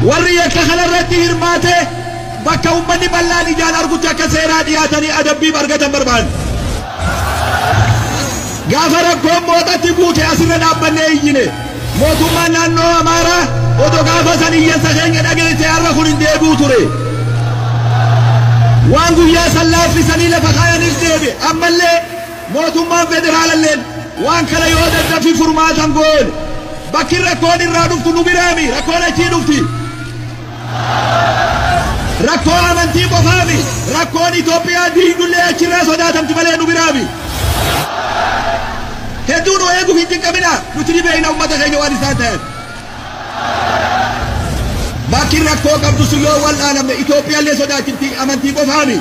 Warri yakka kanarratti hirmaate bakka uummanni bal'aan ijaan argutti akka seeraa dhiyaatanii adabbiif argatan barbaanna. Gaafa rakkoon mootatti buute asirra dhaabbannee iyyine. Mootummaan naannoo Amaaraa odoo gaafa san iyyansa keenya dhageesse har'a kun hin deebi'u ture. Waan guyyaa san laaffisanii lafa kaayanis deebi'e. Ammallee mootummaan federaalalleen waan kana yoo daddafi furmaatan goone bakki rakkoon irraa dhuftu nu biraami, rakkoon achii dhufti. Rakkoo amantii qofaami, rakkoon Itoophiyaa diigdullee achirraa sodaatamti malee nu biraami. Hedduu nu eeguuf hin cinqamina, nuti ni beekna uummata keenya waan isaan ta'an. Bakki rakkoo qabdu sun yoo wal dhaanamne Itoophiyaallee sodaachifti amantii qofaami.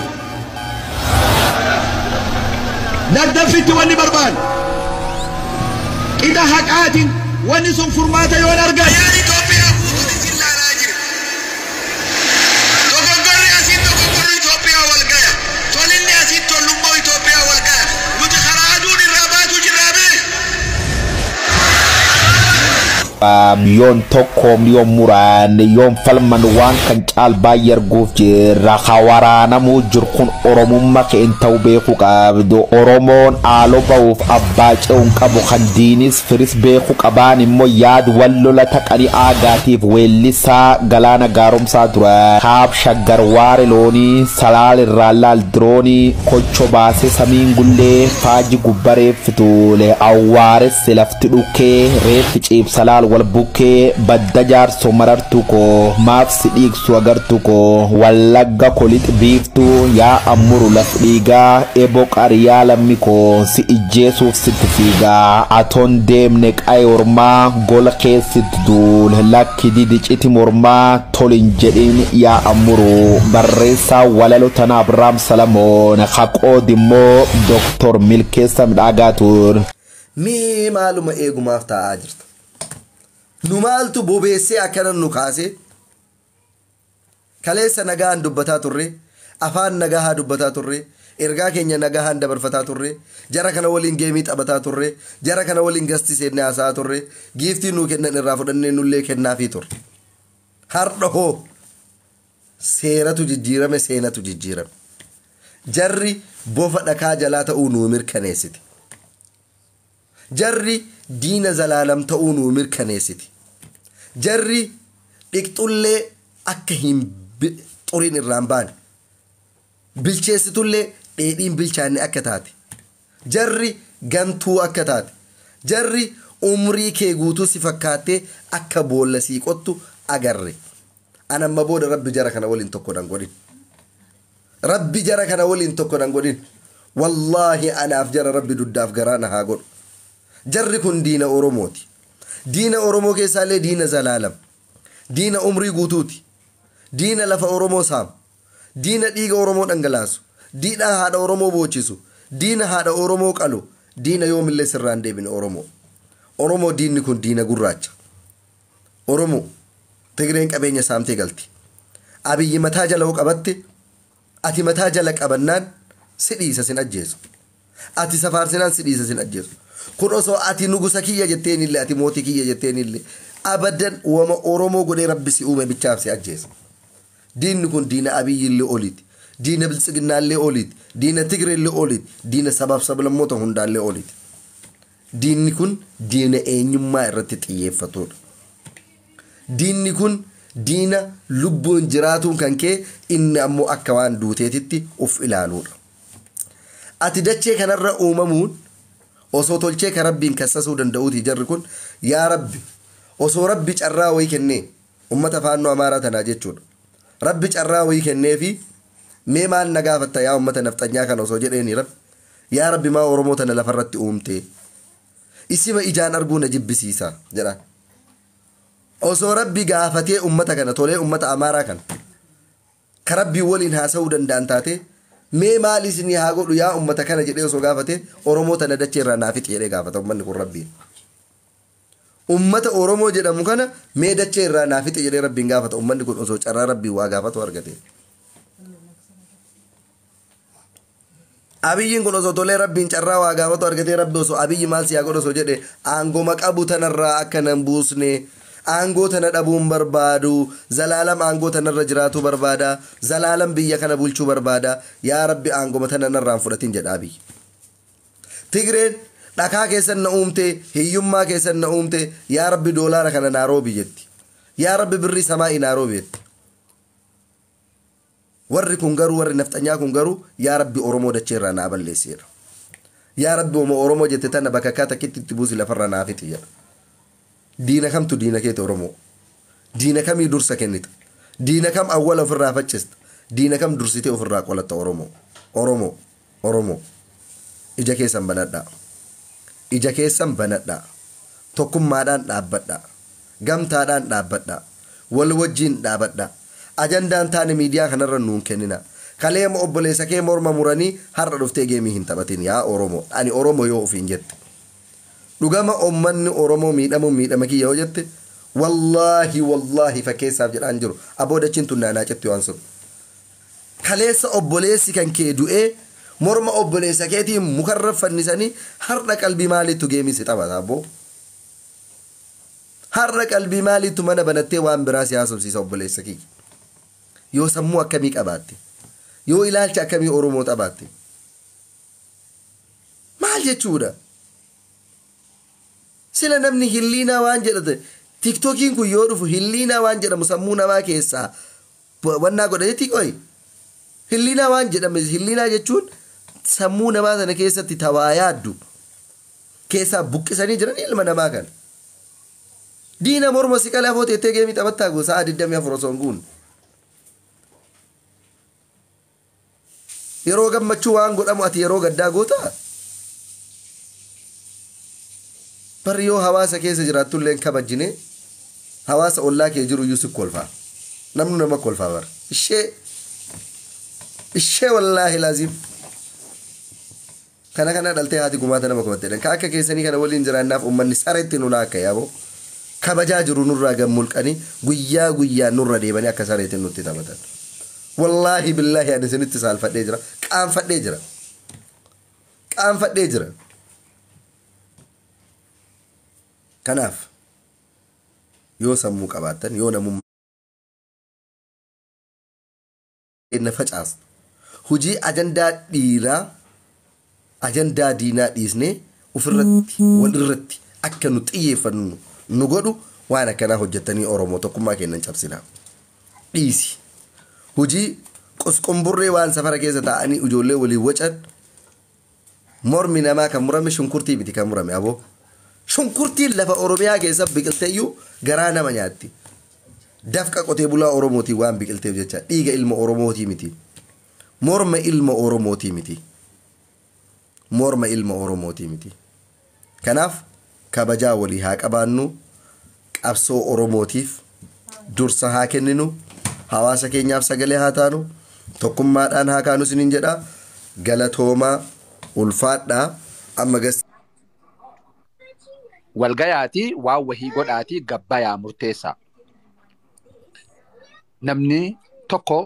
Daddaffitti wanni barbaannu qixa haqaatiin wanni sun furmaata yoon argan. Itoophiyaa guutuun isin laalaa jira. Dogoggorri asiin dogoggorri Itoophiyaa wal gaya. Tolinni asiin tollummaa Itoophiyaa wal gaya. Nuti karaa aduun irraa baatu jirraa bee. Yoon tokkoom yoon muraan yoon falman waan kan caal baay'ee arguuf jirra. Waraanamuu jiru kun Oromummaa keen ta'uu beekuu qabdu. Oromoon haaloo ba'uuf abbaa ce'uun qabu kan diinis firis beekuu qabaan immoo yaad wal lola taqanii aagaatiif weellisaa galaana gaaromsaa tura. Kaab shaggar waare loonii salaal irraa laal diroonii kocho baasee samiin gullee faaji gubbareef fituule awwaaresse lafti dhukkee reeffi ciibsalaal wal bukkee badda jaarso marartu koo maaf si dhiigsu agartu koo wallagga kolix biiftuu yaa ammuru laf dhiigaa ebo qariyaa lammi koo si ijjeesuuf sitti fiigaa atoon deemne qaye ormaa gola keessatti duul lakki didi citi mormaa tolin jedhin yaa ammuru. Barreessaa walalo tana Abrahaam Salamoon haqood immoo Dooktor Milkeessa Midhaagaa ture. Mee maaluma eegumaaf taa'aa jirta? Nu maaltu bobeessee akkana nu kaasee? Kaleessa nagaan dubbataa turre, afaan nagahaa dubbataa turre, ergaa keenya nagahaan dabarfataa turre, jara kana waliin geemii taphataa turre, jara kana waliin gasti seennee haasa'aa turre, giiftii nuu kennan irraa fudhannee nullee kennaafii turre. Har'a hoo seeratu jijjiirame, seenatu jijjiirame. Jarri bofa dhakaa jalaa ta'uu nuu mirkaneessiti. Jarri diina zalaalam ta'uu nuu mirkaneessiti. Jarri dhiqxullee akka hin xuriin irraa hin baane, bilcheessitullee dheedhiin bilchaanne akka taate, jarri gantuu akka taate, jarri umrii kee guutuu si fakkaattee akka boolla sii qottu agarre. Anamma booda rabbi jara kana waliin tokko nan godhin. Rabbi jara kana waliin tokko nan godhin. Wallaahi anaaf jara rabbi duddaaf garaa na haa godhu. Jarri kun diina Oromooti. Diina Oromoo keessaallee diina zalaalam. Diina umrii guutuuti. Diina lafa Oromoo saamu. Diina dhiiga Oromoo dhangalaasu. Diina haadha Oromoo boochisu. Diina haadha Oromoo qalu. Diina yoomillee sirraan deebine Oromoo. Oromoo diinni kun diina gurraacha. Oromoo Tigreen qabeenya saamtee galti. Abiyyi mataa jala hoo qabatte, ati mataa jala qabannaan si dhiisa sin ajjeesu. Ati safaarsinaan si dhiisa sin ajjeesu. Kun osoo ati nugusa kiyya jetteenillee, ati mootii kiyya jetteenillee, abadan wama Oromoo godhee rabbi si uume bichaaf si ajjeesa. Diinni kun diina Abiyyillee oliiti. Diina Biltsiginnaallee oliiti. Diina Tigreellee oliiti. Diina sabaaf sablammoota hundaallee oliiti. Diinni kun diina eenyummaa irratti xiyyeeffatudha. Diinni kun diina lubbuun jiraatuun kan kee inni ammoo akka waan duuteetitti of ilaaluudha. Ati dachee kanarra uumamuun osoo tolchee kan rabbiin kassasuu danda'uuti jarri kun yaa rabbi osoo rabbi carraa wayii kennee uummata faannoo Amaaraa tanaa jechuudha. Rabbi carraa wayii kennee fi mee maal na gaafatta yaa uummata nafxanyaa kana osoo jedheeni rabbi yaa rabbi maa Oromoo tana lafarratti uumte isima ijaan arguu na jibbisiisa jedha. Osoo rabbi gaafatee uummata kana tolee uummata Amaaraa kana ka rabbii waliin haasa'uu danda'an taate mee maal isinii haa godhu yaa uummata kana jedhee osoo gaafate Oromoo tana dachee irraa naa fixi jedhee gaafata uummanni kun rabbiin. Uummata Oromoo jedhamu kana mee dachee irraa naa fixi jedhee rabbiin gaafata uummanni kun osoo carraa rabbii waa gaafatu argate. Abiyyiin kun osoo tolee rabbiin carraa waa gaafatu argatee rabbi osoo Abiyyi maal si haa godhu osoo jedhe aangoma qabu tanarraa akka nan buusne Aangoo tana dhabuun barbaadu, zalaalam aangoo tanarra jiraatu barbaada, zalaalam biyya kana bulchuu barbaada. Yaa Rabbi, aangoma tana narraan fudhatin jedha Abiy. Tigreen dhakaa keessan na uumte, hiyyummaa keessan na uumte, yaa Rabbi doolaara kana naaroobi jetti. Yaa Rabbi birrii samaa'ii naaroobi jetti. Warri kun garuu, warri nafxanyaa kun garuu, yaa Rabbi Oromoo dacheerraa naa balleesseera. Yaa Rabbi oma Oromoo jette tana bakka akka takkitti itti buusi, lafarraa naa fixi jedha. Diina kamtu diina keeti Oromoo? Diina kamii dursa kennita? Diina kam awwala ofirraa faccista? Diina kam dursitee ofirraa qolatta Oromoo? Oromoo, Oromoo. Ija keessan banadhaa. Ija keessan banadhaa. Tokkummaadhaan dhaabbadhaa. Gamtaadhaan dhaabbadhaa. Wal wajjiin dhaabadhaa. Ajandaan taane miidiyaa kanarra nuun kennina. Kaleema obboleessa kee morma muranii har'a dhuftee geemii hin taphatin yaa Oromoo. Ani Oromoo yoo ofiin jette. Dhugama uummanni Oromoo miidhamuun miidhama kiyya yoo jette, wallaahi wallaahi fakkeessaaf jedhaan jiru. Aboo, dachiin tun naanaa cetti waan sun. Kaleessa obboleessi kan kee du'ee morma obboleessa keetiin mukarra fannisanii har'a qalbii maaliitu geemii si taphata abboo? Har'a qalbii maaliitu mana banattee waan biraa si haasofsiisa obboleessa kiyya? Yoo sammuu akkamii qabaatte? Yoo ilaalcha akkamii Oromoo qabaatte? Maal jechuudha? Sila namni hilliinaa waan jedhate, TikTokiin kun yoo dhufu hilliinaa waan jedhamu sammuu namaa keessaa wannaa godhatetti qoyi. Hilliinaa waan jedhame, hilliinaa jechuun sammuu namaa sana keessatti tawaa yaaddu keessaa buqqisanii jiran ilma namaa kana. Diina morma si qalee afoo teettee geemii taphattaa gosa sa'a 24 osoo hin guunne. Yeroo gammachuu waan godhamu ati yeroo gaddaa gootaa? Barri yoo hawaasa keessa jiraattullee hin kabajjine, hawaasa ollaa kee jiru iyyuu si kolfaa. Namni nama kolfaa bara. Ishee wallaahi laazim. Kana kana dhaltee haati gumaata nama komatte. Ka akka keessanii kana waliin jiraannaaf uummanni sareetti nu laakka yaaboo. Kabajaa jiru nurraa gammulqanii guyyaa guyyaan nurra deemanii akka sareetti nutti taphatan. Wallaahi billaahi ani isinitti saalfadhee jira. Qaanfadhee jira. Qaanfadhee jira. Kanaaf yoo sammuu qabaattan, yoo namummaa na facaastu, hojii ajandaa dhiiraa, ajandaa diinaa dhiisnee ofirratti walirratti akka nu xiyyeeffannu nu godhu waan akkanaa hojjettanii Oromoo tokkummaa kennan cabsinaa. Dhiisi. Hojii qusqumburree waan safara keessa taa'anii ijoollee waliin wacan, mormi namaa kan murame shunkurtii miti kan murame aboo. Shunkurtiin lafa Oromiyaa keessa biqilteeyyuu garaa nama nyaatti. Dafqa qotee bulaa Oromootiin waan biqilteef jecha, dhiiga ilma Oromootii miti. Morma ilma Oromootii miti. Morma ilma Oromootii miti. Kanaaf kabajaa walii haa qabaannu, qabsoo Oromootiif dursa haa kenninu, hawaasa keenyaaf sagalee haa taanu, tokkummaadhaan haa kaanu isiniin jedha. Galatoomaa, ulfaadhaa amma gas. Walgayaatii waan wahii godhaatii gabbayaa murteessaa. Namni tokko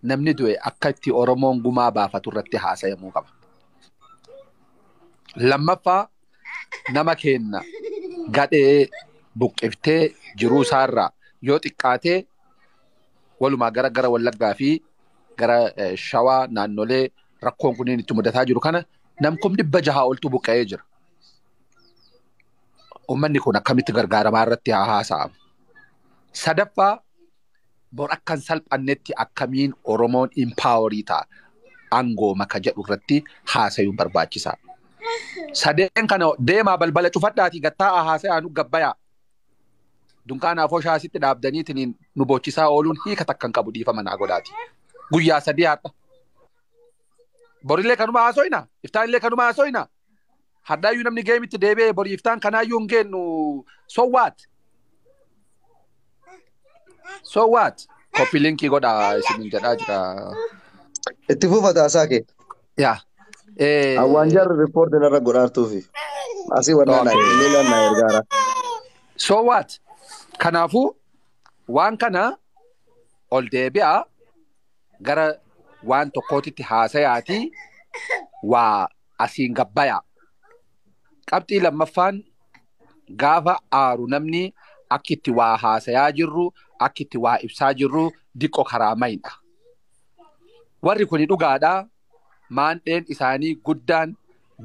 namni du'e akka itti Oromoon gumaa baafatu irratti haasa'amuu qaba. Lammaffaa, nama keenna gadhee buqqiftee jiruu isaarraa yoo xiqqaatee walumaa gara Wallaggaa fi gara Shawaa naannolee rakkoon kunniin itti mudataa jiru kana namkum 600 oltu buqqa'ee jira. Uummanni kun akkamitti gargaaramaa irratti haa haasa'amu. Sadaffaa, bor akkan salphannetti akkamiin Oromoon empower ta'a, aangoo maka jedhu irratti haasayuun barbaachisaa. Sadeen kana deemaa balbala cufadhaatii gattaa'aa haasa'aa nu gabbayaa. Dunkaana afoo shaasitti dhaabdaniitiin nu bochisaa ooluun hiika takka hin qabu, dhiifama naa godhaati. Guyyaa 3 har'a. Borillee kanuma haasoyna. Iftaanillee kanuma haasoyna. Haddaayyuu namni geemitti deebi'ee borii iftaan kanaayyuu hin geennu. So what? So what? Copy linkii godhaa isiniin jedhaa jira. Itti fufa taasaa kee. Yaa. Awwaan jarri riippoortii narra godhaartuufi. Asii wannaa naa inni naa ergaara. So what? Kanaafuu waan kana ol deebi'aa gara waan tokkootitti haasayaatii waa asiin gabbayaa. Qabxii lammaffaan, gaafa aaru namni Akki itti waa haasayaa jirru, akki itti waa ibsaa jirru diqqo karaa mayidha. Warri kuni dhugaadhaa. Maandheen isaanii guddaan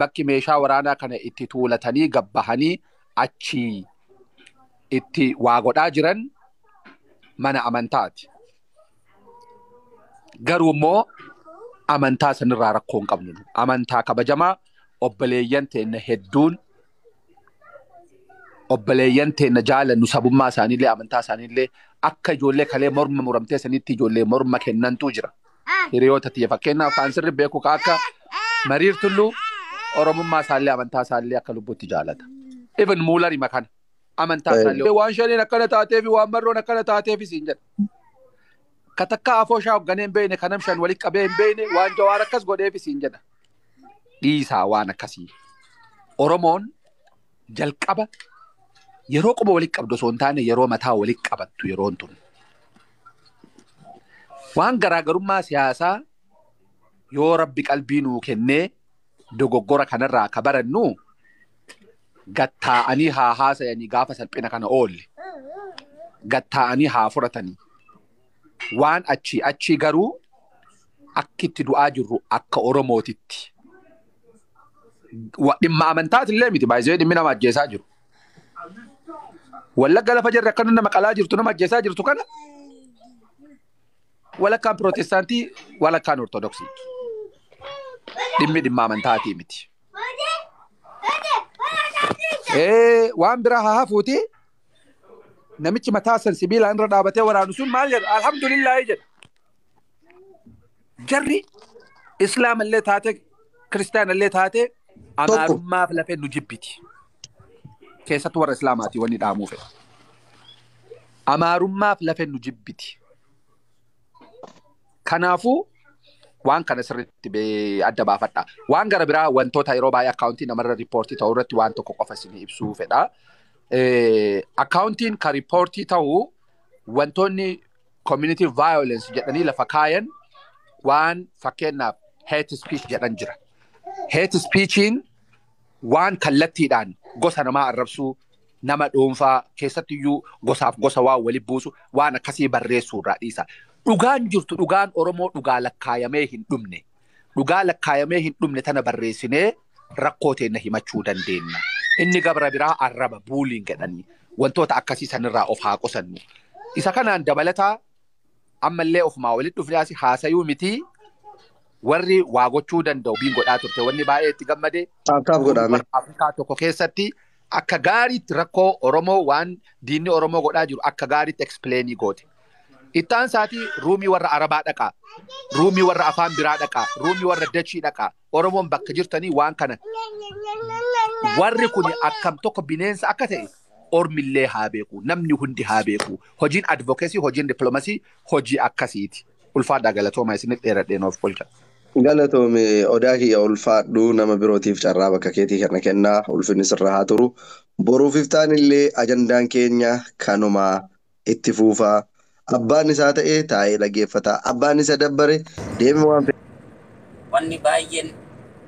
bakki meeshaa waraanaa kana itti tuulatanii gabbahanii achii itti waa godhaa jiran mana amantaati. Garuu immoo amantaa sanirraa rakkoo hin qabnu. Amantaa kabajamaa obboleeyyan teenna hedduun obboleeyyan teenna jaalannu sabummaa isaaniillee amantaa isaaniillee akka ijoollee kalee morma muramtee sanitti ijoollee morma kennantu jira. Hiriyoota tiyya fakkeenyaaf kan sirri beeku akka Mariir Tulluu Oromummaa isaallee amantaa isaallee akka lubbuutti jaalata. Even Muularii makana amantaa isaallee waan shaniin akkana taateefi waan marroon akkana taateefi siin jedha. Katakka afooshaa hoogganee hin beekne kanam shan walitti qabee hin beekne waan Jawaar akkas godheefi siin jedha. Dhiisaa waan akkasii. Oromoon jalqaba yeroo quba walitti qabdu osoo hin taane yeroo mataa walitti qabattu yeroon tun. Waan garaagarummaa siyaasaa yoo rabbi qalbii nuu kennee dogoggora kanarraa ka barannu gattaa'anii haa haasayanii gaafa salphina kana oolle. Gattaa'anii haa fudhatanii. Waan achii achii garuu akkitti du'aa jirru akka Oromootitti. Dhimma amantaatillee miti baay'ee dhimmi nama ajjeesaa jiru. Wallagga lafa jirre akkana nama qalaa jirtu nama ajjeesaa jirtu kana walakkaan pirootestaantii walakkaan ortodoksii. Dhimmi dhimma amantaatii miti. Waan biraa haa hafuuti namichi mataa san sibiilaan irra dhaabatee waraanu sun maal jedha? Alhamdulillaahi jedha. Jarri Islaamallee taate Kiristaanallee taate amaarummaaf lafee nu jibbiti. Keessattuu warra Islaamaatii wanni dhaamuu fedha. Amaarummaaf lafee nu jibbiti. Kanaafuu waan kana sirriitti adda baafadha. Waan gara biraa wantoota yeroo baay'ee akkaawuntii namarra riippoortii ta'uu irratti waan tokko qofa isinii ibsuu fedha. Akkaawuntiin kan riippoortii ta'u wantoonni community violence jedhanii lafa kaayan waan fakkeenyaaf hate speech jedhan jira. Hate speechiin waan kallattiidhaan gosa namaa arrabsuu nama dhuunfaa keessattiyyuu gosaaf gosa waan walitti buusu waan akkasii barreessuu irraa dhiisa. Dhugaan jirtu dhugaan Oromoo dhugaa lakkaayamee hin dhumne. Dhugaa lakkaayamee hin dhumne tana barreessinee rakkoo teenna himachuu dandeenya. Inni gabra biraa arraba bullying jedhanii wantoota akkasii sanirraa of haa qusannu. Isa kanaan dabalataa ammallee ofumaa walitti dhufnee asii haasayuu miti warri waa gochuu danda'u biin godhaa turte wanni baay'ee itti gammade. Taaptaaf godhame. Afrikaa tokko keessatti akka gaariitti rakkoo Oromoo waan diinni Oromoo godhaa jiru akka gaariitti explainii goote. Ittaan isaatii roomii warra Arabaa dhaqaa, roomii warra afaan biraa dhaqaa, roomii warra Dachii dhaqaa. Oromoon bakka jirtanii waan kana warri kun akkam tokko bineensa akka ta'e ormillee haa beeku, namni hundi haa beeku. Hojiin advocacy, hojiin diplomasii hojii akkasiiti. Ulfaadhaa galatooma isinitti dheeradheen of qolcha. Galatoome odaa kiyya ulfaadhu nama birootiif carraa bakka keetii kana kennaa ulfinni sirra haa turu. Boruuf iftaan illee ajandaan keenya kanuma itti fuufaa. Abbaan isaa ta'ee taa'ee dhaggeeffata. Abbaan isa dabbare deeme waan Wanni baay'een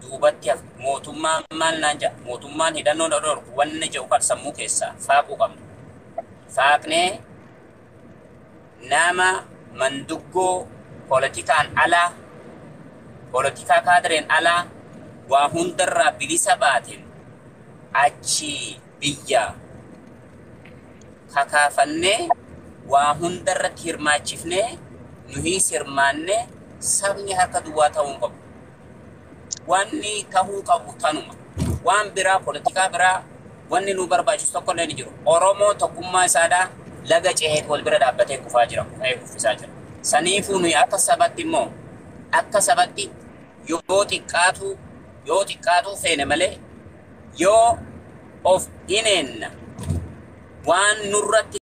duubatti hafu mootummaan maal naan jedha mootummaan hidhannoo dhorku wanni jedhu kan sammuu keessaa faaquu qabna. Faaqnee nama manduggoo poolitikaan alaa poolitikaa kaadireen alaa waa hundarraa bilisa baateen achi biyya kakaafannee waa hundarratti hirmaachifnee nuhis hirmaannee sabni harka duwwaa ta'uu hin qabu. Wanni tahuu qabu tanuma. Waan biraa poolitikaa biraa wanni nu barbaachisu tokko illee ni jiru. Oromoo tokkummaa isaadhaa laga ceheet wal bira dhaabbatee kufaa jira, kufee kuffisaa jira. Saniifuu nuyi akka sabatti immoo akka sabatti yoo xiqqaatu feene malee yoo of hineenna waan nurratti